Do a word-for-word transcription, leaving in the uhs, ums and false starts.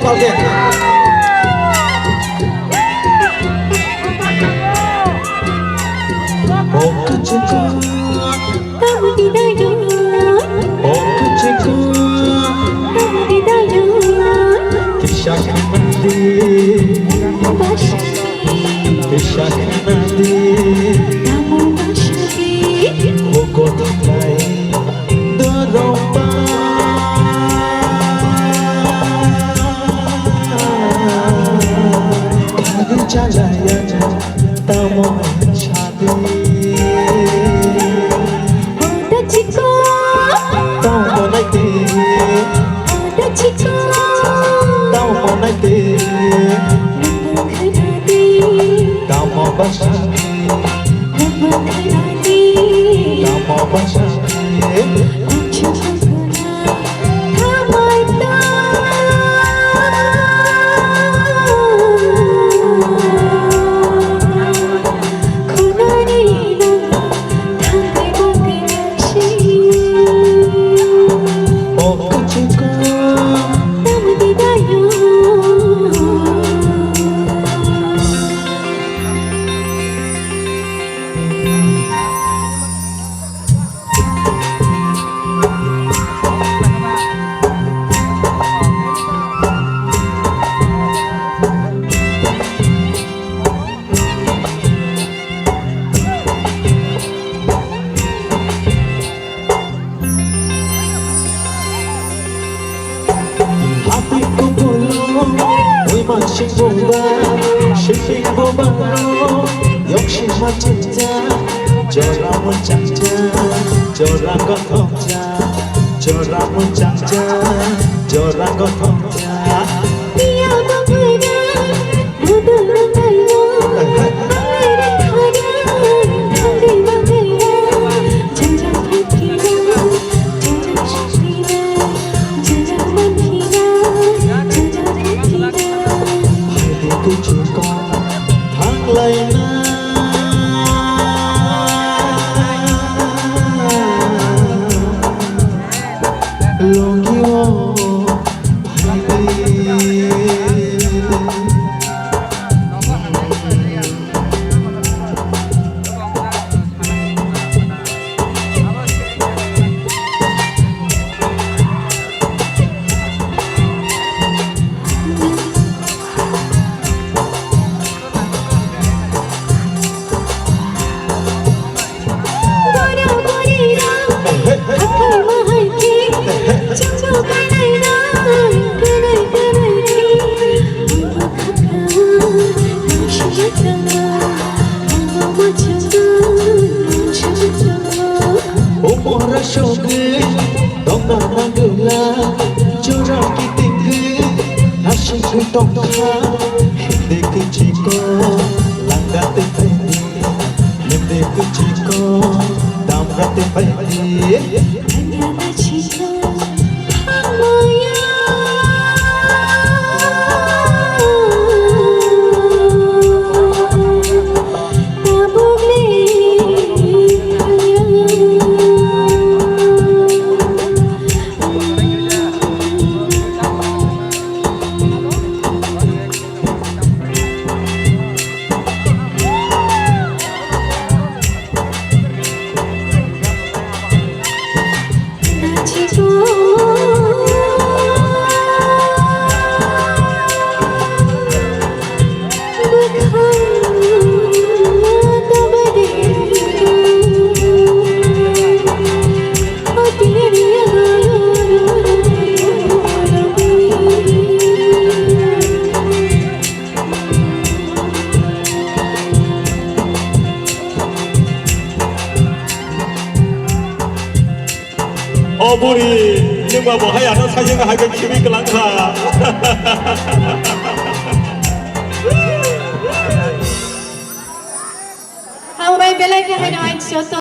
Okay. Tamo di dayo. Tamo di dayo. Kisa khanadi. Kisa khanadi. Tamo basadi. Hoko thanglai. Dorong ba. Kagi chalaya. Tamo sadi. Hoda chiko. Tamo naite. Hoda chiko. Tamo naite. Nang khna di. Tamo basadi. Nang khna di. Tamo basadi. Nang chukuna. Hati kumpul, ui mansing bomba, siping bomba, yoksi mansing ja, jora muncang ja, jora kothok ja, jora muncang ja, jora kothok ja. Piya bangla. Longi o. O mohra sogwi tongna nangwla, jora kitingwi hasingwi tongkha, himde kichiko langga tei phaidi, himde kichiko damra tei phaidi. O buri, nwng ba bo hai ano sajwk hai khe khibi kwlang kha. Hambai belai khe hai no ai joto.